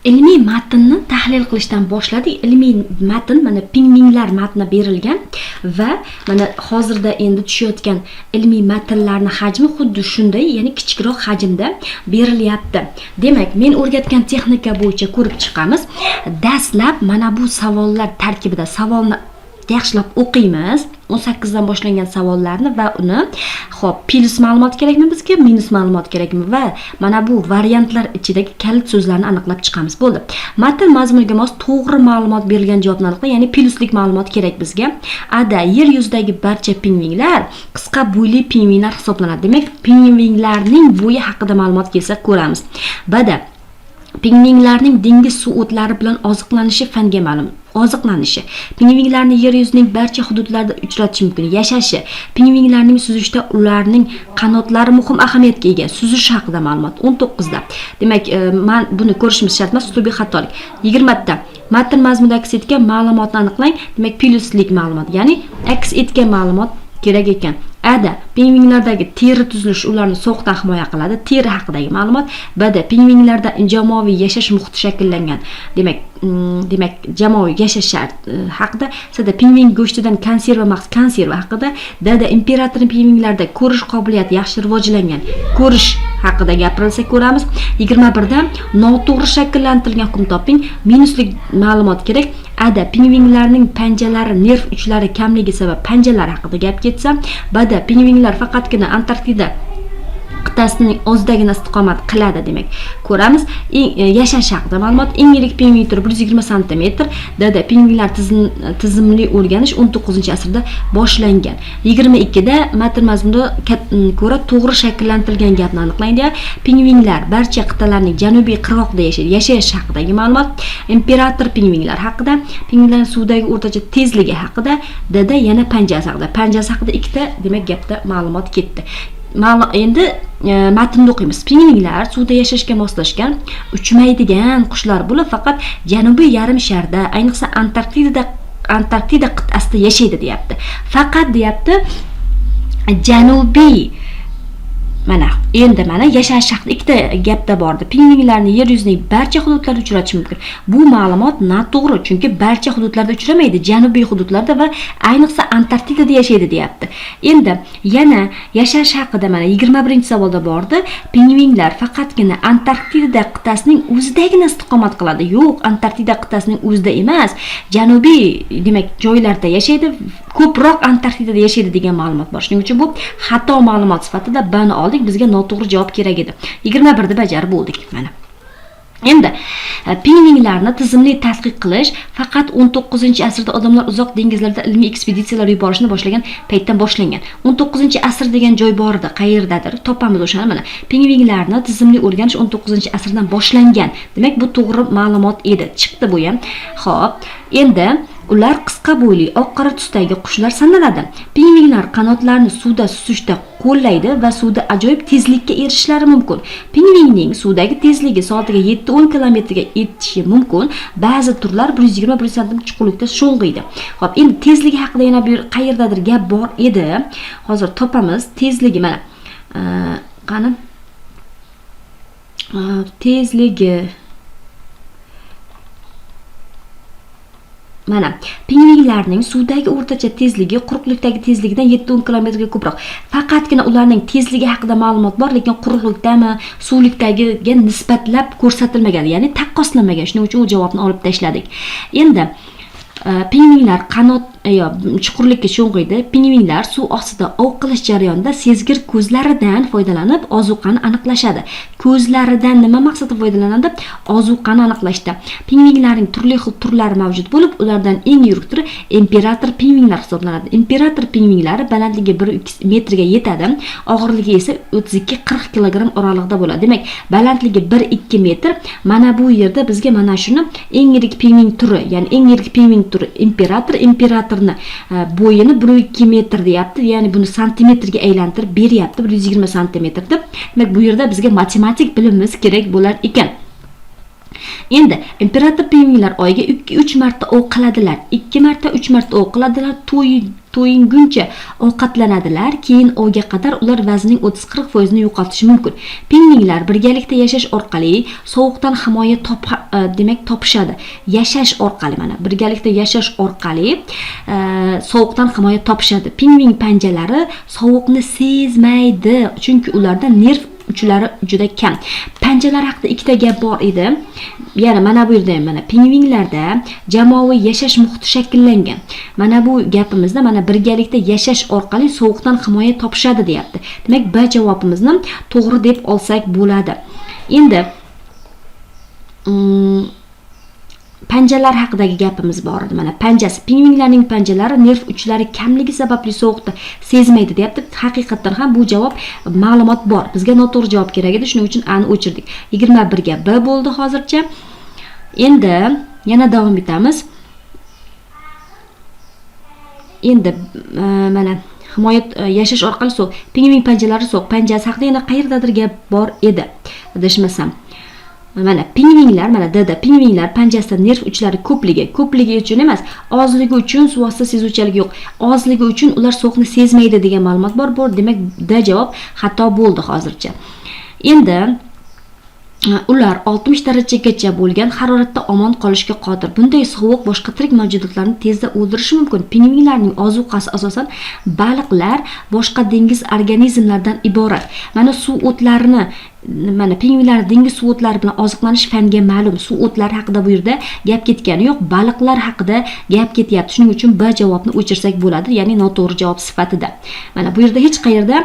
Ilmiy matnni tahlil qilishdan boshladik. Ilmiy matn mana pingvinlar matni berilgan va mana hozirda endi tushayotgan ilmiy matnlarni hajmi xuddi shunday, ya'ni kichikroq hajmda berilyapti. Demak, men o'rgatgan texnika bo'yicha ko'rib chiqamiz. Dastlab mana bu savollar tarkibida savolni yaxshilab o'qiymiz. 18 dan boshlangan savollarni va uni, xo'p, plyus ma'lumot kerakmi bizga, minus ma'lumot kerakmi va mana bu variantlar ichidagi kalit so'zlarni aniqlab chiqamiz. Bo'ldi. Matn mazmuniga mos to'g'ri ma'lumot berilgan javobni aniqlang, ya'ni plyuslik ma'lumot kerak bizga. Ada yer yuzidagi barcha pingvinlar qisqa bo'yli pingvinlar hisoblanadi. Demak, pingvinlarning bo'yi haqida ma'lumot kelsa ko'ramiz. Bada pingvinlarning dengiz suv o'tlari bilan oziqlanishi fanga ma'lum. Oziqlanishi. Pingvinlarni yer yuzining barcha hududlarida uchratish mumkin. Yashashi. Pingvinlarning suzishda ularning qanotlari muhim ahamiyatga ega. Suzish haqida ma'lumot 19 da. Demak, man buni ko'rishimiz shart emas, uslubiy xatolik. 20 ta. Matn mazmunida aks etgan ma'lumotni aniqlang. Demak, plyuslik ma'lumot, ya'ni aks etgan ma'lumot kerak ekan. Ada pingvinlardagi teri tuzilishi ularni sovuqdan himoya qiladi. Teri haqidagi ma'lumot. Bda pingvinlarda jamoaviy yashash muhiti shakllangan. Demak, demak jamoaviy yashash haqida. Sada pingvin go'shtidan konserva maxsus konserva haqida. Dada imperator pingvinlarda ko'rish qobiliyati yaxshi rivojlangan. Ko'rish haqida gapirilsa ko'ramiz. 21 da noto'g'ri shakllantirilgan hukm toping. Minuslik ma'lumot kerak. Ada pingvinlarning panjalari nerv uchlari kamligi sabab panjalar haqida gap ketsa, bada pingvinlar faqatgina Antarktida qit'asining o'zidagina istiqomat qiladi, demak ko'ramiz. Yashash haqida ma'lumot. Eng yirik pingvin turi 120 santimetr. Dada pingvinlar tizimli o'rganish 19-asrda boshlangan. 22 da matn mazmunida ko'ra to'g'ri shakllantirilgan gapni aniqlang deya. Pingvinlar barcha qit'alarning janubiy qirg'oqida yashaydi. Yashash haqidagi ma'lumot. Imperator pingvinlar haqida, pingvinlarning suvdagi o'rtacha tezligi haqida, dada yana panjasi haqida. Panjasi haqida ikkita, demak, gapda ma'lumot ketdi. Endi matnni o'qiymiz. Pingvinlar suvda yashashga moslashgan uchmaydigan qushlar bo'lib, faqat janubiy yarim sharda, ayniqsa Antarktida qit'asida yashaydi deyapti. Faqat deyapti janubiy. Mana endi mana yashash haqida ikkita gapda bordi. Pingvinlarni yer yuzining barcha hududlarida uchratish mumkin. Bu ma'lumot noto'g'ri, chunki barcha hududlarda uchramaydi, janubiy hududlarda va ayniqsa Antarktidada yashaydi deyapti. Endi yana yashash haqida mana 21-savolda bordi. Pingvinlar faqatgina Antarktida qit'asining o'zidagina istiqomat qiladi. Yo'q, Antarktida qit'asining o'zida emas, janubiy, demak, joylarda yashaydi, ko'proq Antarktidada yashaydi degan ma'lumot bor. Shuning uchun bu xato ma'lumot sifatida bani oldik. Bizga noto'g'ri javob kerak edi. 21 ni bajarib bo'ldik mana. Endi pingvinlarni tizimli tadqiq qilish faqat 19-asrda odamlar uzoq dengizlarda ilmiy ekspeditsiyalar yuborishni boshlagan paytdan boshlangan. 19-asr degan joy bor edi, qayerdadir topamiz o'shani mana. Pingvinlarni tizimli o'rganish 19-asrdan boshlangan. Demak, bu to'g'ri ma'lumot edi. Chiqdi bu ham. Xo'p, endi ular qisqa bo'yli, oq qora tusdagi qushlar sanaladi. Pingvinlar qanotlarini suvda suzishda qo'llaydi va suvda ajoyib tezlikka erishishlari mumkin. Pingvinning suvdagi tezligi soatiga 7-10 kilometrga yetishi mumkin. Ba'zi turlar 120-100 santimetr chuqurlikda sho'ng'iydi. Xo'p, endi tezligi haqida yana bir qayerdadir gap bor edi. Hozir topamiz. Tezligi mana. Qani? Tezligi mana pingvinlarning suvdagi o'rtacha tezligi quruqlikdagi tezligidan 7-10 kilometrga ko'proq. Faqatgina ularning tezligi haqida ma'lumot bor, lekin quruqlikdami, suvlikdagiga nisbatlab ko'rsatilmagan, ya'ni taqqoslanmagan. Shuning uchun u javobni olib tashladik. Endi pingvinlar qanot yo chuqurlikka sho'ng'iydi. Pingvinlar suv ostida ov qilish jarayonida sezgir ko'zlaridan foydalanib ozuqani aniqlashadi. Ko'zlaridan nima maqsadda foydalanadi? Ozuqani aniqlashda. Pingvinlarning turli xil turlari mavjud bo'lib, ulardan eng yirik turi imperator pingvinlar hisoblanadi. Imperator pingvinlari balandligi 1-2 metrga yetadi, og'irligi esa 32-40 kilogramm oralig'ida bo'ladi. Demak, balandligi 1-2 metr. Mana bu yerda bizga mana shuni eng yirik pingvin turi, ya'ni eng yirik pingvin turi imperator, imperatorni bo'yini 1-2 metr deyapti, ya'ni buni santimetrga aylantirib beryapti, 120 santimetr deb. Demak, bu yerda bizga matematik bilimimiz kerak bo'lar ekan. Endi imperator pingvinlar oyiga 2-3 marta ov qiladilar. 2 marta, 3 marta ov qiladilar. to'yinguncha ovqatlanadilar, keyin ovga qadar ular vaznining 30-40% yo'qotishi mumkin. Pingvinlar birgalikda yashash orqali sovuqdan himoya demak topishadi. Yashash orqali, mana birgalikda yashash orqali sovuqdan himoya topishadi. Pingvin panjalari sovuqni sezmaydi, chunki ularda nerv uchlari juda kam. Panjalar haqida ikkita gap bor edi. Yana mana bu yerda ham mana pingvinlarda jamoaviy yashash muhiti shakllangan. Mana bu gapimizda mana birgalikda yashash orqali sovuqdan himoya topishadi deyapti. Demak, B javobimizni to'g'ri deb olsak bo'ladi. Endi panjalar haqidagi gapimiz bor edi. Mana panjasi, pingvinlarning panjalari nerv uchlari kamligi sababli sovuqni sezmaydi deyapti. Haqiqatdan ham bu javob ma'lumot bor. Bizga noto'g'ri javob kerak edi, shuning uchun A ni o'chirdik. 21 ga B bo'ldi hozircha. Endi yana davom etamiz. Endi mana himoya yashash orqali sovuq, pingvin panjalari sovuq, panjasi haqida yana qayerdadir gap bor edi, adashmasam. Mana pingvinlar, mana D'da pingvinlar panjasida nerv uchlari ko'pligi uchun emas, ozligi uchun suvosti sezuvchanligi yo'q. Ozligi uchun ular sovuqni sezmaydi degan ma'lumot bor. Bu demak D javob xato bo'ldi hozircha. Endi ular 60 darajagacha bo'lgan haroratda omon qolishga qodir. Bunday sovuq boshqa tirik mavjudotlarni tezda o'ldirishi mumkin. Pingvinlarning ozuqasi asosan baliqlar, boshqa dengiz organizmlaridan iborat. Mana suv o'tlarini, mana pingvinlar dengiz suv o'tlari bilan oziqlanish fanga ma'lum. Suv o'tlari haqida bu yerda gap ketgani yo'q, baliqlar haqida gap ketyapti. Shuning uchun B javobni o'chirsak bo'ladi, ya'ni noto'g'ri javob sifatida. Mana bu yerda hech qayerda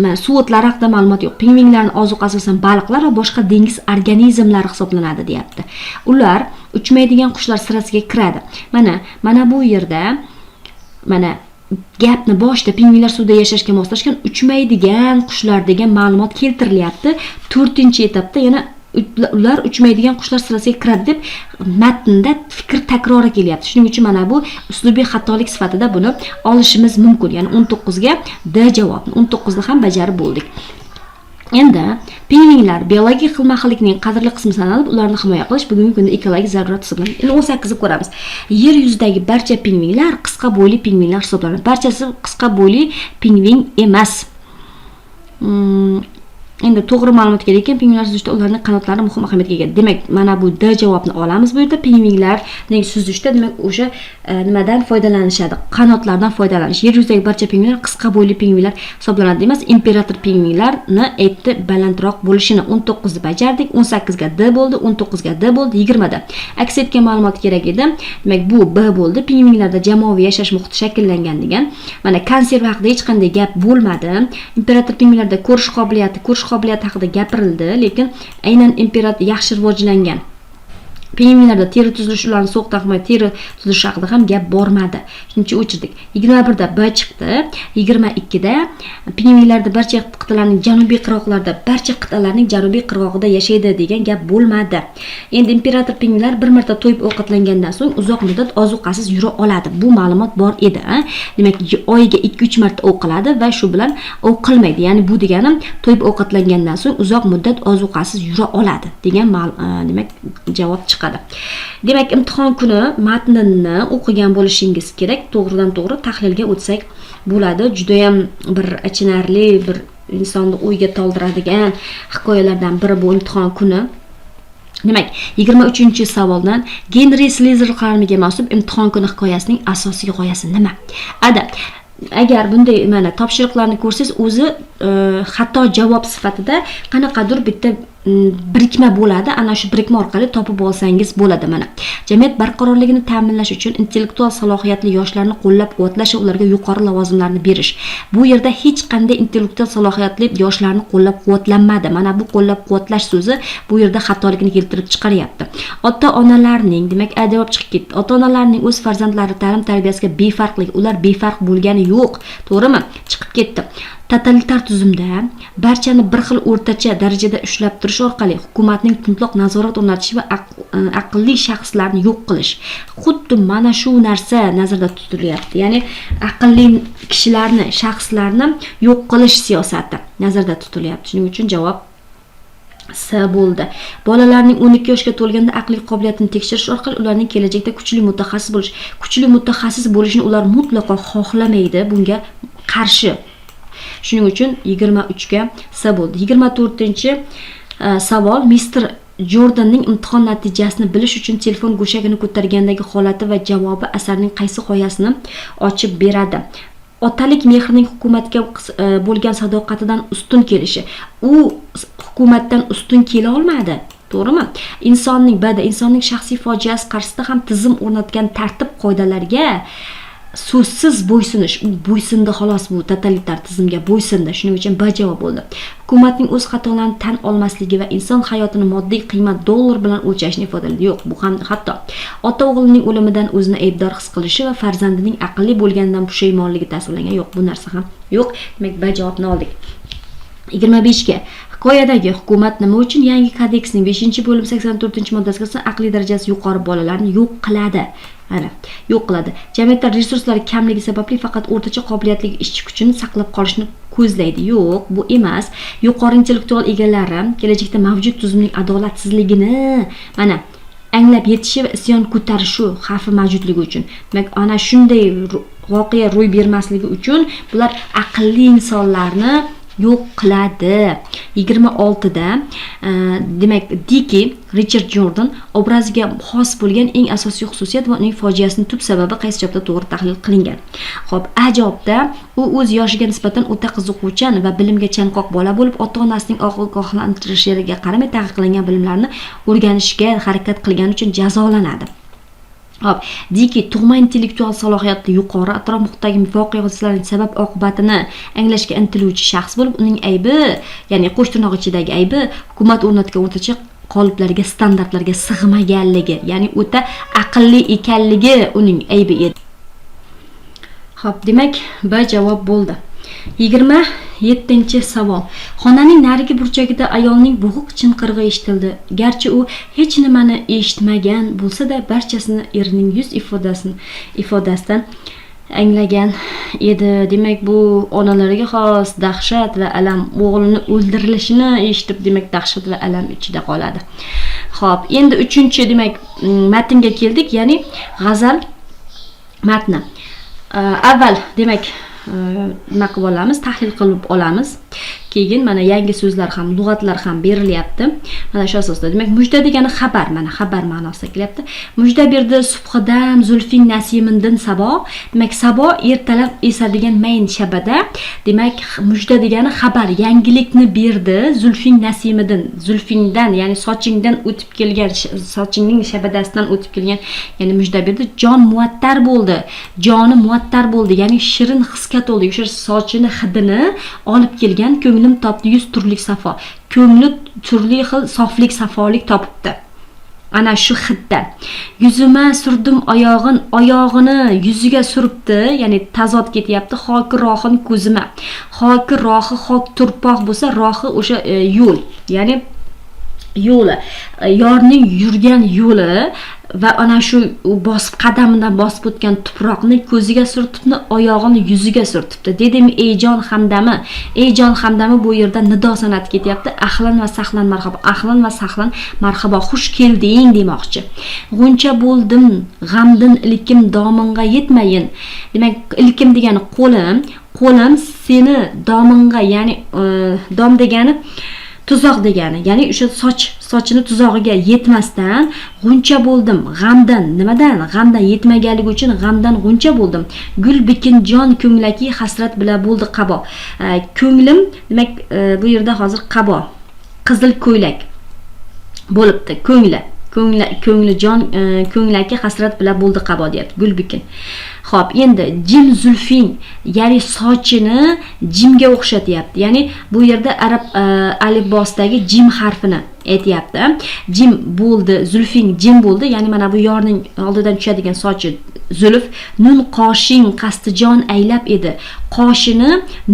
mana suv o'tlari haqida ma'lumot yo'q. Pingvinlarning ozuqasi asosan baliqlar va boshqa dengiz organizmlari hisoblanadi deyapti. Ular uchmaydigan qushlar sirasiga kiradi. Mana bu yerda mana gapni boshida pingvinlar suvda yashashga moslashgan uchmaydigan qushlar degan ma'lumot keltirilyapti. 4-etapda yana ular uchmaydigan qushlar sirasiga kiradi deb matnda fikr takrori kelyapti. Shuning uchun mana bu uslubiy xatolik sifatida buni olishimiz mumkin. Ya'ni 19 ga D javobni, 19 ni ham bajarib bo'ldik. Endi pingvinlar biologik xilma-xillikning qadrli qismi sanalib, ularni himoya qilish bugungi kunda ekologik zarurat hisoblanadi. Endi 18 ni ko'ramiz. Yer yuzidagi barcha pingvinlar qisqa bo'yli pingvinlar hisoblanadi. Barchasi qisqa bo'yli pingvin emas. Endi to'g'ri ma'lumot kerak ekan, pingvinlar suzishda ularning qanotlari muhim ahamiyatga ega. Demak, mana bu D javobni olamiz bu yerda. Pingvinlarning suzishda demak o'sha nimadan foydalanishadi? Qanotlardan foydalanish. Yer yuzidagi barcha pingvinlar qisqa bo'yli pingvinlar hisoblanadi emas, imperator pingvinlarni aytdi balandroq bo'lishini. 19 ni bajardik, 18 ga D bo'ldi, 19 ga D bo'ldi, 20 da. Aks etgan ma'lumot kerak edi. Demak, bu B bo'ldi. Pingvinlarda jamoaviy yashash muhiti shakllangan degan. Mana konserv haqida hech qanday gap bo'lmadi. Imperator pingvinlarda ko'rish qobiliyati haqida gapirildi, lekin aynan imperator yaxshi rivojlangan. Pingvinlarda teri tuzilishi, ularni sovuqdan himoya teri tuzilishi haqida ham gap bormadi. Shuning uchun o'chirdik. 21 da B chiqdi. 22 da pingvinlarda barcha qit'alarning janubiy qirg'oqlarida, barcha qit'alarning janubiy qirg'og'ida yashaydi degan gap bo'lmadi. Endi imperator pingvinlar bir marta to'yib ovqatlangandan so'ng uzoq muddat ozuqasiz yura oladi. Bu ma'lumot bor edi, a? Demak, oyiga 2-3 marta ov qiladi va shu bilan ov qilmaydi. Ya'ni bu degani to'yib ovqatlangandan so'ng uzoq muddat ozuqasiz yura oladi degan demak javob chiqadi. Demak, imtihon kuni matnini o'qigan bo'lishingiz kerak. To'g'ridan to'g'ri tahlilga o'tsak bo'ladi. Juda ham bir achinarli, bir insonni o'yga toldiradigan hikoyalardan biri bu imtihon kuni. Demak, 23-savoldan Genri Slezer qalamiga mansub imtihon kuni hikoyasining asosiy g'oyasi nima? Ada, agar bunday mana topshiriqlarni ko'rsangiz, o'zi xato javob sifatida qanaqadir bitta birikma bo'ladi. Ana shu birikma orqali topib olsangiz bo'ladi mana. Jamiyat barqarorligini ta'minlash uchun intellektual salohiyatli yoshlarni qo'llab-quvvatlash va ularga yuqori lavozimlarni berish. Bu yerda hech qanday intellektual salohiyatli yoshlarni qo'llab-quvvatlanmadi. Mana bu qo'llab-quvvatlash so'zi bu yerda xatolikni keltirib chiqaryapti. Ota-onalarning, demak, A javob chiqib ketdi. Ota-onalarning o'z farzandlari ta'lim tarbiyasiga befarqligi, ular befarq bo'lgani yo'q, to'g'rimi? Chiqib ketdi. Totalitar tuzumda barchani bir xil o'rtacha darajada ushlab turish orqali hukumatning mutlaq nazorat o'rnatishi va aqlli shaxslarni yo'q qilish. Xuddi mana shu narsa nazarda tutilyapti. Ya'ni aqlli kishilarni, shaxslarni yo'q qilish siyosati nazarda tutilyapti. Shuning uchun javob S bo'ldi. Bolalarning 12 yoshga to'lganda aqliy qobiliyatini tekshirish orqali ularning kelajakda kuchli mutaxassis bo'lish, kuchli mutaxassis bo'lishini ular mutlaqo xohlamaydi, bunga qarshi. Shuning uchun 23 ga S bo'ldi. 24 savol. Mister Jordanning imtihon natijasini bilish uchun telefon go'shagini ko'targandagi holati va javobi asarning qaysi g'oyasini ochib beradi? Otalik mehrining hukumatga bo'lgan sadoqatidan ustun kelishi. U hukumatdan ustun kela olmadi, to'g'rimi? Insonning bada insonning shaxsiy fojiasi qarshisida ham tizim o'rnatgan tartib qoidalarga so'zsiz bo'ysunish. U bo'ysundi xolos, bu totalitar tizimga bo'ysundi, shuning uchun B javob bo'ldi. Hukumatning o'z xatolarini tan olmasligi va inson hayotini moddiy qiymat dollar bilan o'lchashni ifodalaydi. Yo'q, bu ham hatto. Ota o'g'lining o'limidan o'zini aybdor his qilishi va farzandining aqlli bo'lganidan pushaymonligi tasvirlangan. Yo'q, bu narsa ham yo'q. Demak, B javobni oldik. 25ga hikoyadagi hukumat nima uchun yangi kodeksning 5-bo'lim 84-moddasiga asosan aqliy darajasi yuqori bolalarni yo'q qiladi? Ana, yo'q qiladi. Jamiyatda resurslar kamligi sababli faqat o'rtacha qobiliyatli ishchi kuchini saqlab qolishni ko'zlaydi. Yo'q, bu emas. Yuqori intellektual egalari kelajakda mavjud tuzumning adolatsizligini mana anglab yetishi va isyon ko'tarishi xavfi mavjudligi uchun. Demak, ana shunday voqea ro'y bermasligi uchun bular aqlli insonlarni yo'q qiladi. 26da demak, Diki Richard Jordan obraziga xos bo'lgan eng asosiy xususiyat va uning fojiasining tub sababi qaysi javobda to'g'ri tahlil qilingan? Xo'p, A javobda u o'z yoshiga nisbatan o'ta qiziquvchan va bilimga chanqoq bola bo'lib, ota onasining ogohlantirishlariga qaramay taqiqlangan bilimlarni o'rganishga harakat qilgani uchun jazolanadi. Hop, Diki tug'ma intellektual salohiyati yuqori, atrof muhitdagi voqea hodisalarning sabab oqibatini anglashga intiluvchi shaxs bo'lib, uning aybi, ya'ni qo'sh tirnoq ichidagi aybi hukumat o'rnatgan o'rtacha qoliplarga, standartlarga sig'maganligi, ya'ni o'ta aqlli ekanligi uning aybi edi. Xo'p, demak, B javob bo'ldi. 27-savol. Xonaning narigi burchagida ayolning bo'g'iq chinqirig'i eshitildi. Garchi u hech nimani eshitmagan bo'lsa-da, barchasini erining yuz ifodasidan anglagan edi. Demak, bu onalarga xos dahshat va alam, o'g'lini o'ldirilishini eshitib, demak, dahshat va alam ichida qoladi. Xo'p, endi 3-chi, demak, matnga keldik, ya'ni g'azal matni. Avval, demak, nima qilib olamiz, tahlil qilib olamiz, keyin mana yangi so'zlar ham, lug'atlar ham berilyapti. Mana shu asosda, demak, mujda degani xabar, mana xabar ma'nosida kelyapti. Mujda berdi subhidam zulfing nasimindin sabo. Demak, sabo ertalab esadigan mayin shabada. Demak, mujda degani xabar, yangilikni berdi zulfing nasimidin, zulfingdan, ya'ni sochingdan o'tib kelgan, sochingning shabadasidan o'tib kelgan, ya'ni mujda berdi. Jon muattar bo'ldi, joni muattar bo'ldi, ya'ni shirin hisga to'ldi. O'sha sochini hidini olib kelgan. Ko'nglim topdi 100 turlik safo, ko'ngli turli xil soflik, safolik topibdi ana shu hiddan. Yuzima surdim oyog'in, oyog'ini yuziga suribdi, ya'ni tazod ketyapti. Xoki rohin ko'zima, xoki rohi xok turpoq bo'lsa, rohi o'sha yo'l, ya'ni yo'li, yorning yurgan yo'li va ana shu bosib, qadamidan bosib o'tgan tuproqni ko'ziga surtibdi, oyog'ini yuziga surtibdi. Dedim: ey jon hamdami, ey jon hamdami. Bu yerda nido san'ati ketyapti. Ahlan va sahlan marhabo, ahlan va sahlan marhabo, xush kelding demoqchi. G'uncha bo'ldim g'amdin ilkim doming'a yetmayin. Demak, ilkim degani qo'lim, qo'lim seni doming'a, ya'ni dom degani tuzoq degani, ya'ni o'sha sochini tuzog'iga yetmasdan g'uncha bo'ldim g'amdan. Nimadan? G'amdan yetmaganligi uchun g'amdan g'uncha bo'ldim. Gul bikin jon ko'nglaki hasrat bila bo'ldi qabo. Ko'nglim, demak, bu yerda hozir qabo qizil ko'ylak bo'libdi. Ko'ngli jon ko'nglaki hasrat bila bo'ldi qabo deyapti Gulbikin. Xo'p, endi jim zulfing, ya'ni sochini jimga o'xshatyapti. Ya'ni bu yerda arab alifbosidagi jim harfini aytyapti. Jim bo'ldi, zulfing jim bo'ldi, ya'ni mana bu yorning oldidan tushadigan sochi zulf. Nun qoshing qasdijon aylab edi. Qoshini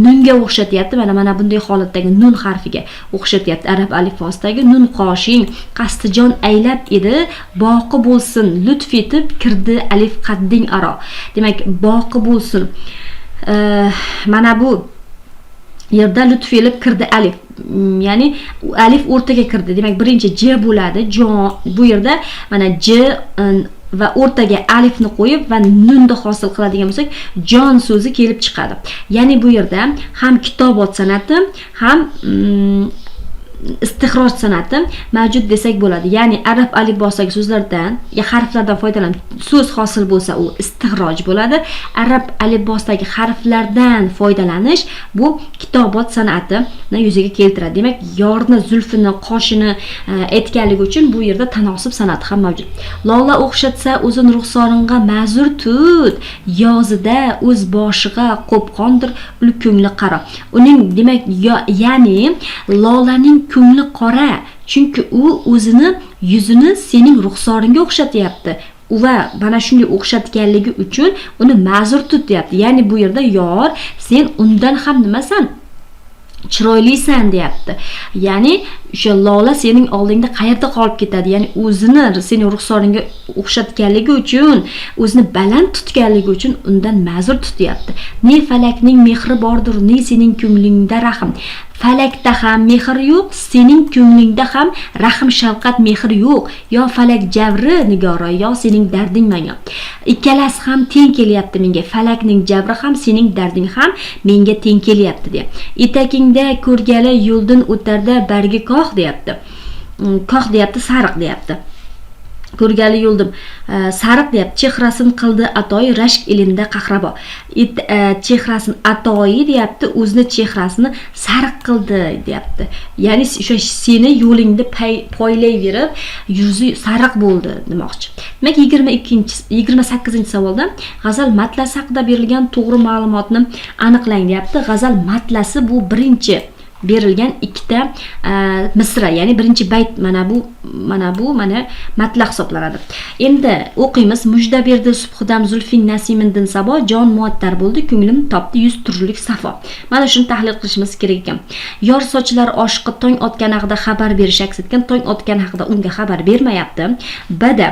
nunga o'xshatyapti. Mana bunday holatdagi nun harfiga o'xshatyapti. Arab alifbosidagi nun qoshing qasdijon aylab edi. Boqi bo'lsin lutf etib kirdi alif qadding aro. Demak, boqi bo'lsin. Mana bu yerda lutf elib kirdi alif, ya'ni alif o'rtaga kirdi. Demak, birinchi j bo'ladi. Jon bu yerda mana j va o'rtaga alifni qo'yib va nunni hosil qiladigan bo'lsak, jon so'zi kelib chiqadi. Ya'ni bu yerda ham kitobot san'ati, ham istixroj san'ati mavjud desak bo'ladi. Ya'ni arab alifbosidagi so'zlardan ya harflardan foydalanib so'z hosil bo'lsa, u istixroj bo'ladi. Arab alifbosidagi harflardan foydalanish bu kitobot san'atini yuzaga keltiradi. Demak, yorni zulfini, qoshini aytganligi uchun bu yerda tanosib san'ati ham mavjud. Lola o'xshatsa o'zin ruxsoringga ma'zur tut, yozida o'z boshiga qo'pqondir ul ko'ngli qaro. Uning demak, ya'ni lolaning ko'ngli qora, chunki u o'zini yuzini sening ruxsoringga o'xshatyapti va mana shunday o'xshatganligi uchun uni ma'zur tut deyapti. Ya'ni bu yerda yor, sen undan ham nimasan, chiroylisan deyapti. Ya'ni o'sha lola sening oldingda qayerda qolib ketadi? Ya'ni o'zini sening ruxsoringga o'xshatganligi uchun, o'zini baland tutganligi uchun undan ma'zur tutyapti. Ne falakning mehri bordir, ne sening ko'nglingda rahm. Falakda ham mehr yo'q, sening ko'nglingda ham rahm, shafqat, mehr yo'q. Yo falak javri nigora, yo sening darding menga. Ikkalasi ham teng kelyapti menga. Falakning javri ham, sening darding ham menga teng kelyapti deyapti. Etakingda ko'rgali yo'ldan o'tarda bargi koh deyapti. Koh deyapti, sariq deyapti. Ko'rgali yo'ldim sariq deyapti. Chehrasin qildi atoyi rashk ilinda qahrabo. Chehrasin atoyi deyapti, o'zini chehrasini sariq qildi deyapti. Ya'ni o'sha seni yo'lingda poylayverib yuzi sariq bo'ldi demoqchi. Demak, 28-savolda g'azal matlasi haqida berilgan to'g'ri ma'lumotni aniqlang deyapti. G'azal matlasi bu birinchi berilgan ikkita misra, ya'ni birinchi bayt, mana bu mana matla hisoblanadi. Endi o'qiymiz. Mujda berdi subhidam zulfing nasimindin sabo, jon muattar bo'ldi, ko'nglim topdi 100 turlik safo. Mana shuni tahlil qilishimiz kerak ekan. Yor sochlar oshiqi tong otgan haqida xabar berish aks etgan, tong otgan haqida unga xabar bermayapti. Bada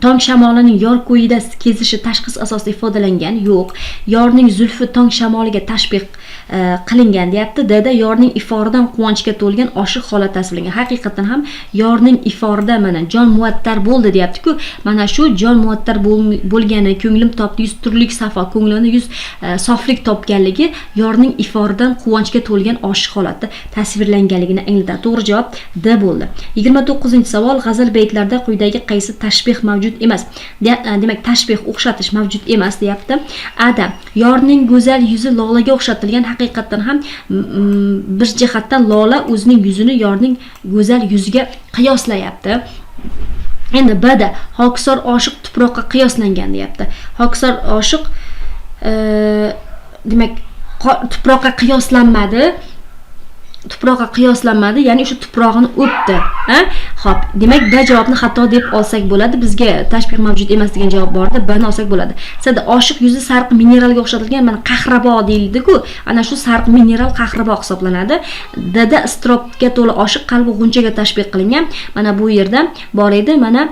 tong shamolining yor ko'yida kezishi tashxis asosida ifodalangan, yo'q. Yorning zulfi tong shamoliga tashbih qilingan deyapti. Dda yorning iforidan quvonchga to'lgan oshiq holat tasvirlangan. Haqiqatan ham yorning iforida mana jon muattar bo'ldi deyapti-ku. Mana shu jon muattar bo'lgani, ko'nglim topdi 100 turlik safo, ko'nglini 100 soflik topganligi yorning iforidan quvonchga to'lgan oshiq holatda tasvirlanganligini anglatadi. To'g'ri javob D bo'ldi. 29-savol. G'azal baytlarida quyidagi qaysi tashbih mavjud emas? Demak, tashbih o'xshatish mavjud emas deyapti. Ada yorning go'zal yuzi lolaga o'xshatilgan. Haqiqatan ham bir jihatdan lola o'zining yuzini yorning go'zal yuziga qiyoslayapti. Endi Bda hokisor oshiq tuproqqa qiyoslangan deyapti. Hokisor oshiq demak tuproqqa qiyoslanmadi. Tuproqqa qiyoslanmadi, ya'ni o'sha tuprog'ini o'pdi. Xo'p, demak B javobni xato deb olsak bo'ladi. Bizga tashbih mavjud emas degan javob bor edi, B ni olsak bo'ladi. Sada oshiq yuzi sariq mineralga o'xshatilgan, mana qahrabo deyildi-ku. Ana shu sariq mineral qahrabo hisoblanadi. Dda iztirobga to'la oshiq qalbi g'unchaga tashbih qilingan. Mana bu yerda bor edi, mana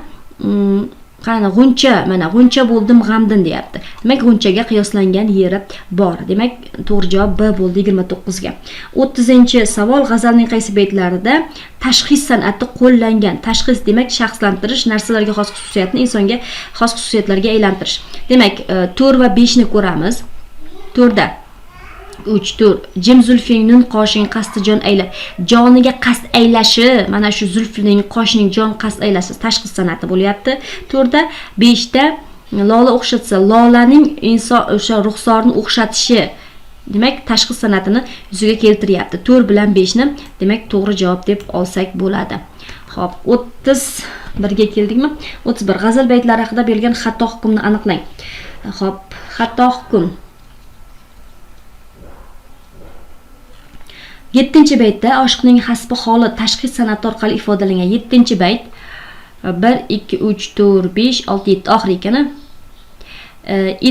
qani g'uncha, mana g'uncha bo'ldim g'amdin deyapti. Demak, g'unchaga qiyoslangan yeri bor. Demak, to'g'ri javob B bo'ldi 29ga. 30-savol. G'azalning qaysi baytlarida tashxis san'ati qo'llangan? Tashxis demak shaxslantirish, narsalarga xos xususiyatni insonga xos xususiyatlarga aylantirish. Demak, 4 va 5 ni ko'ramiz. 4da 3 4 jim zulfingning qoshing qasdi jon aylab, joniga qasd aylashi, mana shu zulfining qoshining jon qasd aylashi tashxis san'ati bo'lyapti. 4da 5da lola o'xshatsa, lolaning inson o'sha ruxsorini o'xshatishi, demak tashxis san'atini yuzaga keltiryapti. 4 bilan 5 ni demak to'g'ri javob deb olsak bo'ladi. Xo'p, 31 ga keldikmi? 31. G'azal baytlari haqida berilgan xato hukmni aniqlang. Xo'p, xato hukm. 7-baytda oshiqning hasbi holi tashxis san'ati orqali ifodalangan. 7-bayt 1 2 3 4 5 6 7 oxiri ekan.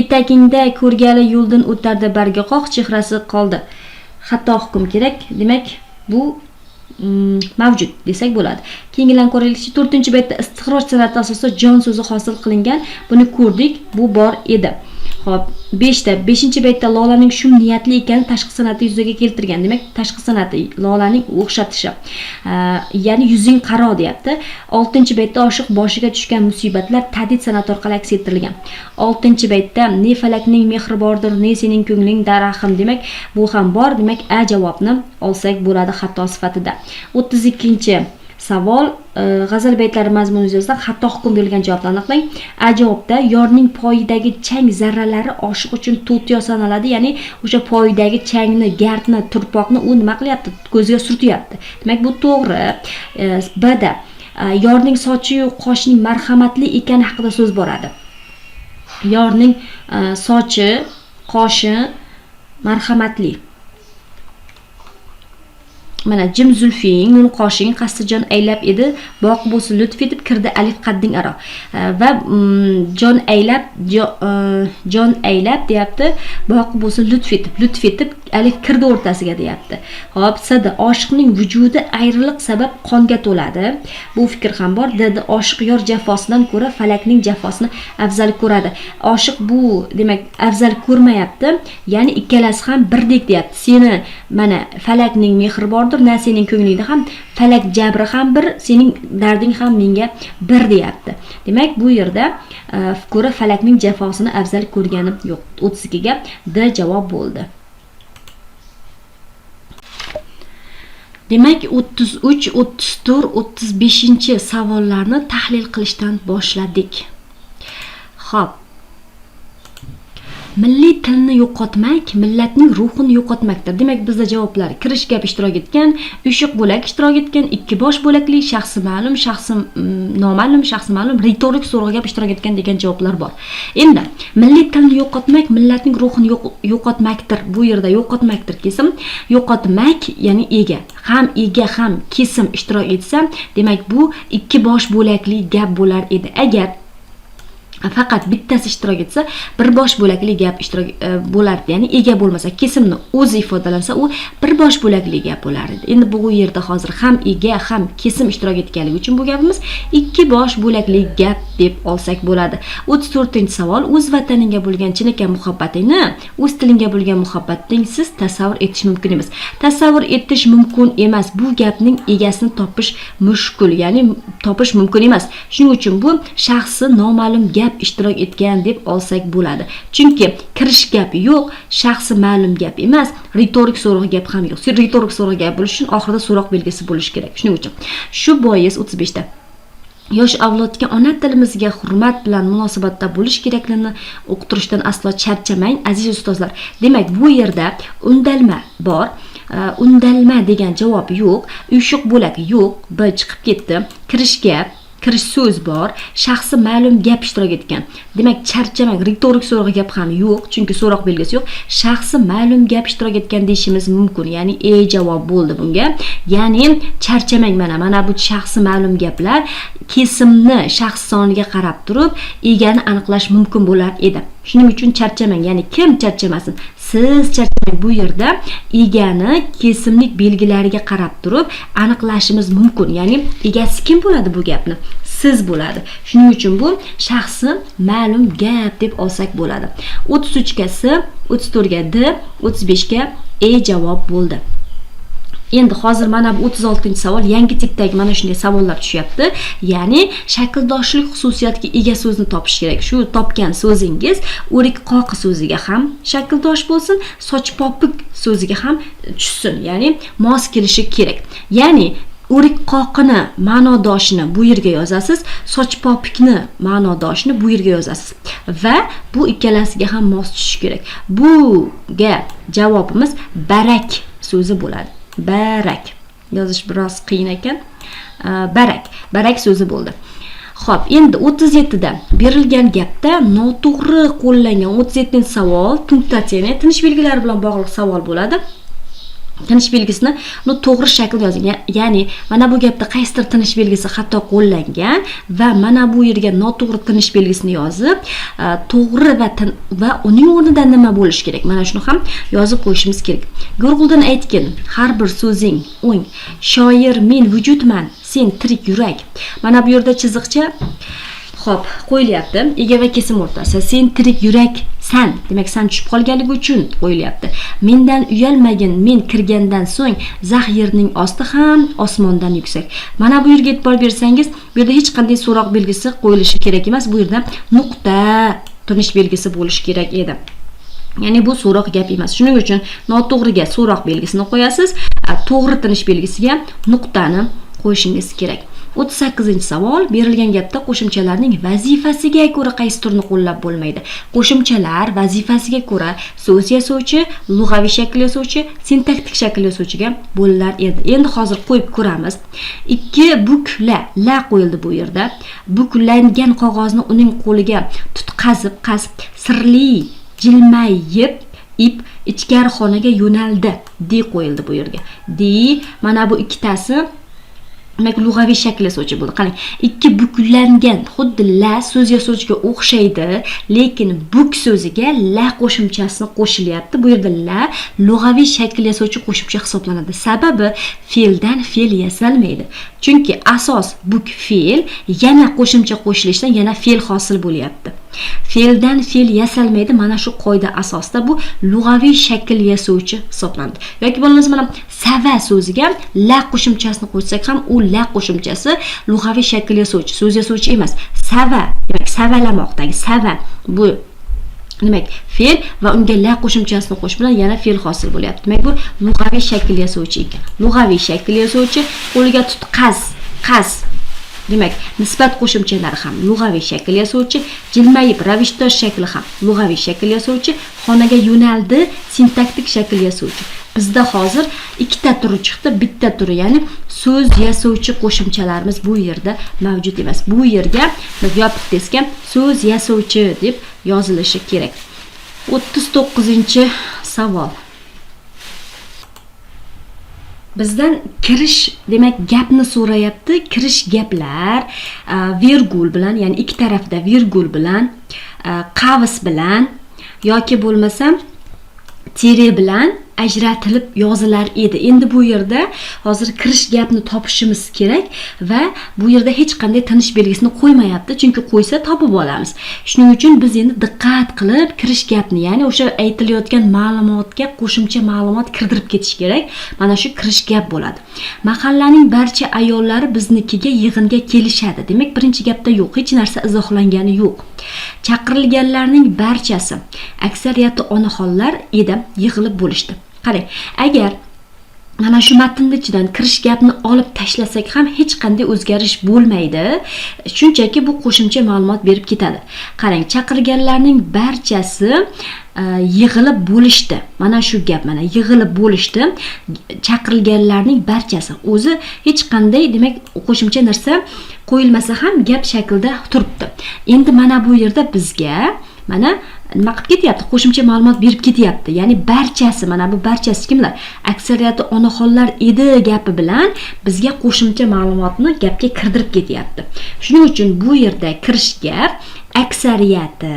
Etakingda ko'rgali yo'ldan o'tardi bargi qoq, chehrasi qoldi. Xato hukm kerak. Demak, bu mavjud desak bo'ladi. Keyingilarni ko'raylikchi. 4-baytda istixroj san'ati asosida jon so'zi hosil qilingan. Buni ko'rdik, bu bor edi. Xo'p, 5 ta 5-baytda Lolaning shum niyatli ekani tashqi san'ati yuzaga keltirgan. Demak, tashqi san'ati Lolaning o'xshatishi. Ya'ni yuzing qaro deyapti. 6-baytda oshiq boshiga tushgan musibatlar tadid san'ati orqali aks ettirilgan. 6-baytda ne falakning mehri bordir, ne sening ko'ngling daraxim. Demak, bu ham bor. Demak, A javobni olsak bo'ladi xato sifatida. 32-savol, g'azal baytlari mazmuni yuzasidan xato hukm berilgan javobni aniqlang. A javobda yorning poyidagi chang zarralari oshiq uchun to'tiyo sanaladi, ya'ni o'sha poyidagi changni, gardni, turpoqni u nima qilyapti? Ko'ziga surtyapti. Demak, bu to'g'ri. B da yorning sochi-yu qoshining marhamatli ekani haqida so'z boradi. Yorning sochi, qoshi marhamatli. Mana jim zulfing, nun qoshing qasdi jon aylab edi, boq bo'lsin lutf etib kirdi alif qadding aro. Va jon aylab, jon aylab deyapti, boq bo'lsin lutf etib, lutf etib alif kirdi o'rtasiga deyapti. Xo'p, S da oshiqning vujudi ayriliq sabab qonga to'ladi. Bu fikr ham bor. D da oshiq yor jafosidan ko'ra falakning jafosini afzal ko'radi. Oshiq bu demak afzal ko'rmayapti, ya'ni ikkalasi ham birdek deyapti. Seni mana falakning mehri bordir, na sening ko'nglingda ham falak jabri ham bir, sening darding ham menga bir deyapti. Demak, bu yerda ko'ra falakning jafosini afzal ko'rgani yo'q. 32 ga D javob bo'ldi. Demak, 33, 34, 35 savollarni tahlil qilishdan boshladik. Xo'p. Milliy tilni yo'qotmak millatning ruhini yo'qotmakdir. Demak, bizda javoblar kirish gap ishtirok etgan, uyushiq bo'lak ishtirok etgan, ikki bosh bo'lakli, shaxsi ma'lum, shaxsi noma'lum, shaxsi ma'lum, ritorik so'roq gap ishtirok etgan degan javoblar bor. Endi milliy tilni yo'qotmak millatning ruhini yo'qotmakdir. Bu yerda yo'qotmakdir kesim, yo'qotmak ya'ni ega, ham ega ham kesim ishtirok etsa, demak bu ikki bosh bo'lakli gap bo'lar edi. Agar faqat bittasi ishtirok etsa, bir bosh bo'lakli gap ishtirok bo'lardi. Ya'ni ega bo'lmasa, kesimni o'zi ifodalansa, u bir bosh bo'lakli gap bo'lar edi. Endi bu yerda hozir ham ega ham kesim ishtirok etganligi uchun bu gapimiz ikki bosh bo'lakli gap deb olsak bo'ladi. 34-savol. O'z vataningga bo'lgan chinakam muhabbatingni o'z tilingga bo'lgan muhabbatingsiz tasavvur etish mumkin emas. Tasavvur etish mumkin emas. Bu gapning egasini topish mushkul, ya'ni topish mumkin emas. Shuning uchun bu shaxsi noma'lum gap ishtirok etgan deb olsak bo'ladi. Chunki kirish gap yo'q, shaxsi ma'lum gap emas, ritorik so'roq gap ham yo'q. Ritorik so'roq gap bo'lishi uchun oxirida so'roq belgisi bo'lishi kerak. Shuning uchun shu bois 35 ta yosh avlodga ona tilimizga hurmat bilan munosabatda bo'lish kerakligini uqtirishdan aslo charchamang, aziz ustozlar. Demak, bu yerda undalma bor. Undalma degan javob yo'q, uyushiq bo'lak yo'q, B chiqib ketdi. Kirish gap, kirish so'z bor, shaxsi ma'lum gap ishtirok etgan. Demak, charchamang, ritorik so'roq gap ham yo'q, chunki so'roq belgisi yo'q. Shaxsi ma'lum gap ishtirok etgan deyishimiz mumkin. Ya'ni E javob bo'ldi bunga. Ya'ni charchamang, mana bu shaxsi ma'lum gaplar kesimni shaxs soniga qarab turib egani aniqlash mumkin bo'lar edi. Shuning uchun charchamang, ya'ni kim charchamasin? Siz charchamang. Bu yerda egani kesimlik belgilariga qarab turib aniqlashimiz mumkin. Ya'ni egasi kim bo'ladi bu gapni? Siz bo'ladi. Shuning uchun bu shaxsi ma'lum gap deb olsak bo'ladi. 33 ga S, 34 ga D, 35 ga E javob bo'ldi. Endi hozir mana bu 36-savol, yangi tipdagi mana shunday savollar tushyapti. Ya'ni shakldoshlik xususiyatiga ega so'zni topish kerak. Shu topgan so'zingiz o'rik qoqi so'ziga ham shakldosh bo'lsin, sochpopik so'ziga ham tushsin, ya'ni mos kelishi kerak. Ya'ni o'rik qoqini ma'nodoshini bu yerga yozasiz, sochpopikni ma'nodoshini bu yerga yozasiz va bu ikkalasiga ham mos tushishi kerak. Buga javobimiz barak so'zi bo'ladi. Barak. Yozish biroz qiyin ekan. Barak. Barak so'zi bo'ldi. Xo'p, endi 37 da berilgan gapda noto'g'ri qo'llangan 37-savol punktatsiya, ya'ni tinish belgilari bilan bog'liq savol bo'ladi. Tinish belgisini to'g'ri shaklda yozing. Ya'ni mana bu gapda qaysidir tinish belgisi xato qo'llangan va mana bu yerga noto'g'ri tinish belgisini yozib, to'g'ri va uning o'rnida nima bo'lishi kerak? Mana shuni ham yozib qo'yishimiz kerak. Go'rg'uldan aytgin, har bir so'zing o'ng. Shoir men vujudman, sen tirik yurak. Mana bu yerda chiziqcha, xo'p, qo'yilyapti. Ega va kesim o'rtasi. Sen tirik yuraksan. San, demak san tushib qolganligi uchun qo'yilyapti. Mendan uyalmagin, men kirgandan so'ng zax yerning osti ham osmondan yuksak. Mana bu yerga e'tibor bersangiz, bu yerda hech qanday so'roq belgisi qo'yilishi kerak emas. Bu yerda nuqta tinish belgisi bo'lishi kerak edi. Ya'ni bu so'roq gap emas. Shuning uchun noto'g'riga so'roq belgisini qo'yasiz, to'g'ri tinish belgisiga nuqtani qo'yishingiz kerak. 38-savol. Berilgan gapda qo'shimchalarning vazifasiga ko'ra qaysi turini qo'llab bo'lmaydi? Qo'shimchalar vazifasiga ko'ra so'z yasovchi, lug'aviy shakl yasovchi, sintaktik shakl yasovchiga bo'linar edi. Endi hozir qo'yib ko'ramiz. 2 bukla, la qo'yildi bu yerda. Buklangan qog'ozni uning qo'liga tutqazib, qasb sirli jilmayib ip ichkari xonaga yo'naldi. D qo'yildi bu yerga. D, mana bu ikkitasi demak lug'aviy shakl yasovchi bo'ldi. Qarang, ikki buklangan, xuddi la so'z yasovchiga o'xshaydi, lekin buk so'ziga la qo'shimchasini qo'shilyapti. Bu yerda la lug'aviy shakl yasovchi qo'shimcha hisoblanadi. Sababi fe'ldan fe'l yasalmaydi. Chunki asos buk fe'l, yana qo'shimcha qo'shilishidan yana fe'l hosil bo'lyapti. Fe'ldan fe'l yasalmaydi. Mana shu qoida asosida bu lug'aviy shakl yasovchi hisoblanadi. Yoki bo'lmasa mana sava so'ziga la qo'shimchasini qo'shsak ham u la qo'shimchasi lug'aviy shakl yasovchi, so'z yasovchi emas. Sava, demak savalamoqdagi sava bu demak fe'l va unga la qo'shimchasini qo'shish bilan yana fe'l hosil bo'lyapti. Demak bu lug'aviy shakl yasovchi ekan. Lug'aviy shakl yasovchi qo'liga tutqaz, qaz, demak nisbat qo'shimchalari ham lug'aviy shakl yasovchi, jilmayib ravishdosh shakli ham lug'aviy shakl yasovchi, xonaga yo'naldi sintaktik shakl yasovchi. Bizda hozir ikkita turi chiqdi, bitta turi, ya'ni so'z yasovchi qo'shimchalarimiz bu yerda mavjud emas. Bu yerga yopiq testga so'z yasovchi deb yozilishi kerak. 39-savol. Bizdan kirish, demak gapni so'rayapti. Kirish gaplar vergul bilan, ya'ni ikki tarafda vergul bilan, qavs bilan yoki bo'lmasa tire bilan ajratilib yozilar edi. Endi bu yerda hozir kirish gapni topishimiz kerak va bu yerda hech qanday tinish belgisini qo'ymayapti, chunki qo'ysa topib olamiz. Shuning uchun biz endi diqqat qilib kirish gapni, ya'ni o'sha aytilayotgan ma'lumotga qo'shimcha ma'lumot kirdirib ketish kerak. Mana shu kirish gap bo'ladi. Mahallaning barcha ayollari biznikiga yig'inga kelishadi. Demak, birinchi gapda yo'q, hech narsa izohlangani yo'q. Chaqirilganlarning barchasi, aksariyati onaxonlar edi, yig'ilib bo'lishdi. Qarang, agar mana shu matnni ichidan kirish gapni olib tashlasak ham hech qanday o'zgarish bo'lmaydi. Shunchaki bu qo'shimcha ma'lumot berib ketadi. Qarang, chaqirganlarning barchasi yig'ilib bo'lishdi. Mana shu gap, mana yig'ilib bo'lishdi. Chaqirilganlarning barchasi o'zi hech qanday, demak, qo'shimcha narsa qo'yilmasa ham gap shaklida turibdi. Endi mana bu yerda bizga mana nima qilib ketyapti? Qo'shimcha ma'lumot berib ketyapti. Ya'ni barchasi, mana bu barchasi kimlar? Aksariyati onaxonlar edi gapi bilan bizga qo'shimcha ma'lumotni gapga kirdirib ketyapti. Shuning uchun bu yerda kirish gap aksariyati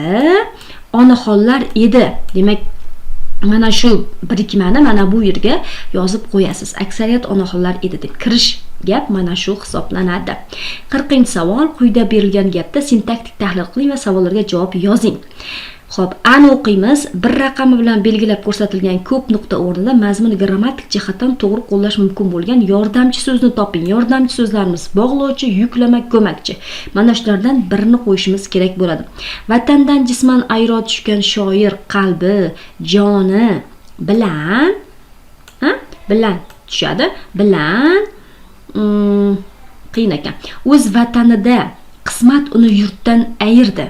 onaxonlar edi. Demak, mana shu birikmani mana bu yerga yozib qo'yasiz. Aksariyat onaxonlar edi deb kirish gap mana shu hisoblanadi. 40-savol. Quyida berilgan gapda sintaktik tahlil qiling va savollarga javob yozing. Xo'p, ani o'qiymiz. Bir raqami bilan belgilab ko'rsatilgan ko'p nuqta o'rnida mazmun grammatik jihatdan to'g'ri qo'llash mumkin bo'lgan yordamchi so'zni toping. Yordamchi so'zlarimiz bog'lovchi, yuklama, ko'makchi. Mana shulardan birini qo'yishimiz kerak bo'ladi. Vatandan jisman ayro tushgan shoir qalbi, joni bilan, ha? Bilan tushadi. Bilan qiyin ekan. O'z vatanida qismat uni yurtdan ayirdi.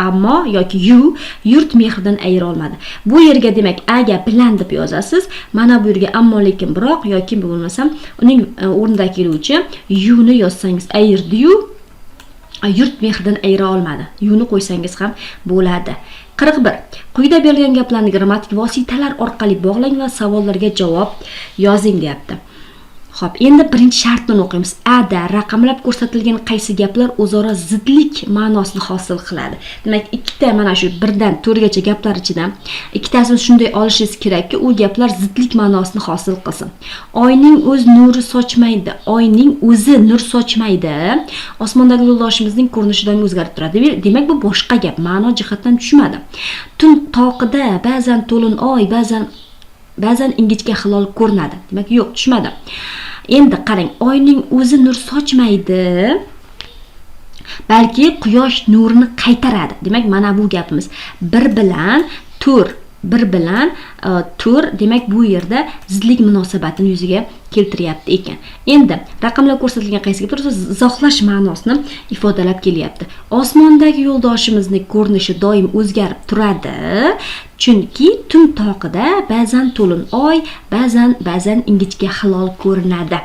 Ammo yoki yu yurt mehridan ayira olmadi. Bu yerga demak aga bilan deb yozasiz. Mana bu yerga ammo, lekin, biroq yoki bo'lmasam uning o'rnida keluvchi yuni yozsangiz, ayirdi-yu yurt mehridan ayira olmadi. Yuni qo'ysangiz ham bo'ladi. 41. Quyida berilgan gaplarni grammatik vositalar orqali bog'lang va savollarga javob yozing deyapti. Xo'p, endi birinchi shartni o'qiymiz. A da raqamlab ko'rsatilgan qaysi gaplar o'zaro zidlik ma'nosini hosil qiladi? Demak, ikkita mana shu 1 dan 4 gacha gaplar ichidan ikkitasini shunday olishingiz kerakki, u gaplar zidlik ma'nosini hosil qilsin. Oyning o'z nuri sochmaydi. Oyning o'zi nur sochmaydi. Osmondagi yo'ldoshimizning ko'rinishi doim o'zgarib turadi. Demak, bu boshqa gap, ma'no jihatdan tushmadi. Tun toqida ba'zan to'lin oy, ba'zan ingichka hilol ko'rinadi. Demak, yo'q, tushmadi. Endi qarang, oyning o'zi nur sochmaydi, balki quyosh nurini qaytaradi. Demak, mana bu gapimiz 1 bilan 4, 1 bilan 4, demak bu yerda zidlik munosabatini yuzaga keltiryapti ekan. Endi raqamlar ko'rsatilgan qaysi gaplar izohlash ma'nosini ifodalab kelyapti. Osmondagi yo'ldoshimizning ko'rinishi doim o'zgarib turadi, chunki tun toqida ba'zan to'lin oy, ba'zan ingichka hilol ko'rinadi.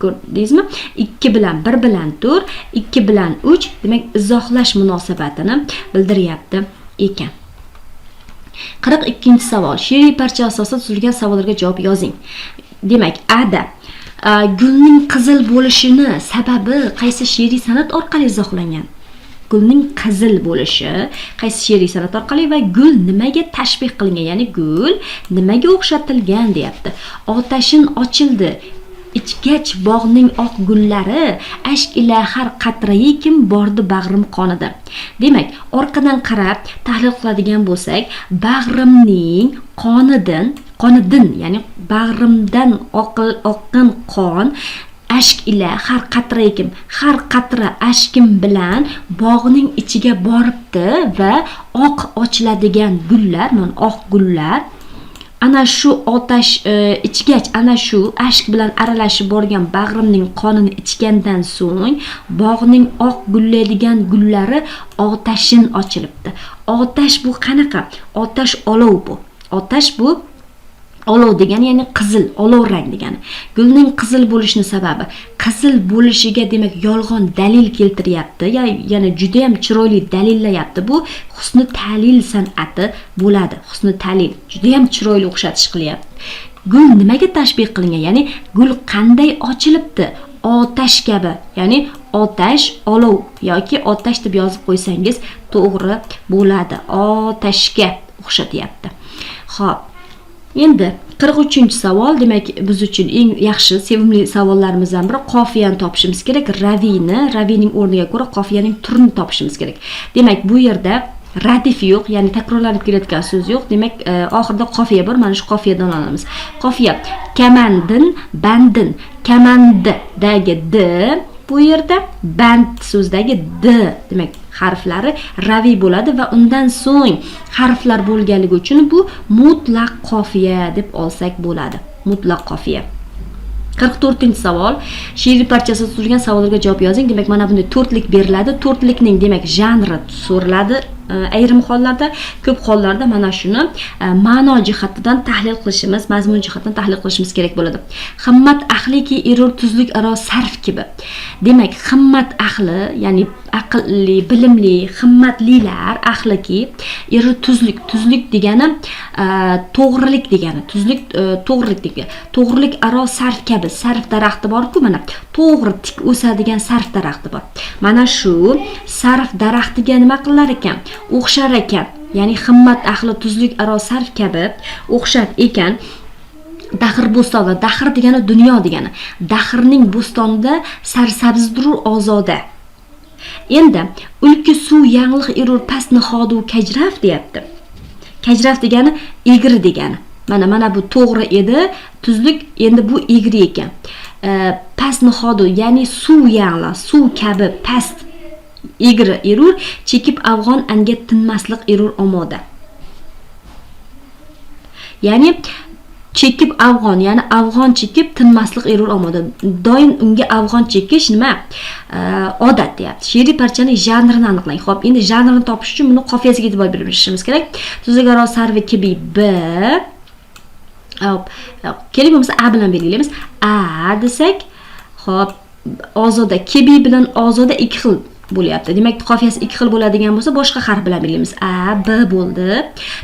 Ko'rdingizmi? 2 bilan 1 bilan 4, 2 bilan 3, demak izohlash munosabatini bildiryapti ekan. 42-savol. She'riy parcha asosida tuzilgan savollarga javob yozing. Demak, A da gulning qizil bo'lishini sababi qaysi she'riy san'at orqali izohlangan? Gulning qizil bo'lishi qaysi she'riy san'at orqali va gul nimaga tashbih qilingan? Ya'ni gul nimaga o'xshatilgan deyapti. Otashin ochildi ichgach bog'ning oq gullari, ashk ila har qatrayi kim bordi bag'rim qonida. Demak, orqadan qarab tahlil qiladigan bo'lsak, bag'rimning qonidin, ya'ni bag'rimdan oqqan qon ashk ila har qatra kim, har qatra ashkim bilan bog'ning ichiga boribdi va oq ochiladigan gullar, mana oq gullar ana shu otash ichgach, ana shu ashk bilan aralashib borgan bag'rimning qonini ichgandan so'ng bog'ning oq gullaydigan gullari otashin ochilibdi. Otash bu qanaqa? Otash olov bu. Otash bu olov degani, ya'ni qizil, olov rang degani. Gulning qizil bo'lishini sababi, qizil bo'lishiga demak yolg'on dalil keltiryapti, ya'ni juda ham chiroyli dalillayapti. Bu husni ta'lil san'ati bo'ladi. Husni ta'lil juda ham chiroyli o'xshatish qilyapti. Gul nimaga tashbih qilingan? Ya'ni gul qanday ochilibdi? Otash kabi, ya'ni otash, olov yoki otash deb yozib qo'ysangiz to'g'ri bo'ladi. Otashga o'xshatyapti. Xo'p, endi 43-savol, demak biz uchun eng yaxshi, sevimli savollarimizdan biri. Qofiyani topishimiz kerak. Raviyni, raviyning o'rniga ko'ra qofiyaning turini topishimiz kerak. Demak, bu yerda radif yo'q, ya'ni takrorlanib kelayotgan so'z yo'q. Demak, oxirida qofiya bor, mana shu qofiyadan olamiz. Qofiya kamandin, bandin. Kamanddagi d bu yerda, band so'zdagi d, demak harflari raviy bo'ladi va undan so'ng harflar bo'lganligi uchun bu mutlaq qofiya deb olsak bo'ladi. Mutlaq qofiya. 44-savol. She'riy parchasi tuzilgan savollarga javob yozing. Demak, mana bunday to'rtlik beriladi. To'rtlikning demak janri so'raladi. Ayrim hollarda, ko'p hollarda mana shuni ma'no jihatidan tahlil qilishimiz, mazmun jihatidan tahlil qilishimiz kerak bo'ladi. Himmat ahliki erur tuzlik aro sarf kibi. Demak, himmat ahli, ya'ni aqlli, bilimli, himmatlilar ahliki erur tuzlik, tuzlik degani to'g'rilik degani, tuzlik to'g'rilik degani. To'g'rilik aro sarf kabi, sarf daraxti bor-ku, mana to'g'ri tik o'sadigan sarf daraxti bor. Mana shu sarf daraxtiga nima qilar ekan? O'xshar ekan. Ya'ni himmat ahli tuzlik aro sarf kabi o'xshar ekan. Dahr bo'stoni, dahr degani dunyo degani. Dahrning bo'stonida sarsabzdur ozoda. Endi ulki suv yangliq erur past nihodu kajraf deyapti. Kajraf degani egri degani. Mana bu to'g'ri edi, tuzlik, endi bu egri ekan. Past nihodu, ya'ni suv yangliq, suv kabi past egri erur, chekib afg'on anga tinmaslik erur omoda. Ya'ni chekib afg'on, ya'ni afg'on chekib tinmaslik erur omoda. Doim unga afg'on chekish nima? Odat deyapti. She'riy parchaning janrini aniqlang. Xo'p, endi janrini topish uchun buni qofiyasiga e'tibor berishimiz kerak. Tuzligaro sarvi kibi b. Hop, keling bo'lmasa a bilan belgilaymiz. A desak, hop, ozoda kibi bilan ozoda ikki xil bo'lyapti. Demak, qofiyasi ikki xil bo'ladigan bo'lsa, boshqa harf bilan belgilaymiz. A, B bo'ldi.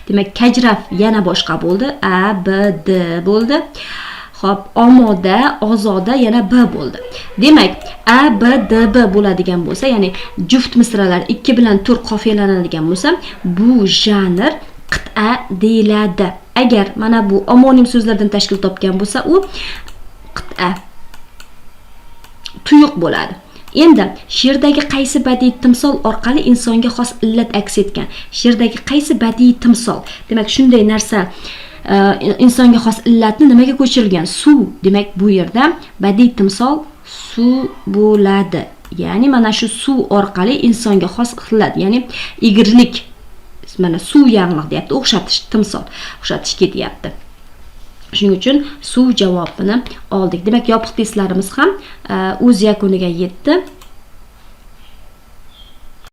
Demak, kajraf yana boshqa bo'ldi. A, B, D bo'ldi. Xo'p, omoda, ozoda, yana B bo'ldi. Demak, A, B, D, B bo'ladigan bo'lsa, ya'ni juft misralar 2 bilan 4 qofiyalanadigan bo'lsa, bu janr qit'a deyiladi. Agar mana bu omonim so'zlardan tashkil topgan bo'lsa, u qit'a tuyuq bo'ladi. Endi she'rdagi qaysi badiiy timsol orqali insonga xos illat aks etgan? She'rdagi qaysi badiiy timsol? Demak, shunday narsa insonga xos illatni nimaga ko'chirilgan? Suv. Demak, bu yerda badiiy timsol suv bo'ladi. Ya'ni mana shu suv orqali insonga xos illat, ya'ni egrilik, mana suv yanglig' deyapti, o'xshatish, timsol o'xshatish ketyapti. Shuning uchun suv javobini oldik. Demak, yopiq testlarimiz ham o'z yakuniga yetdi.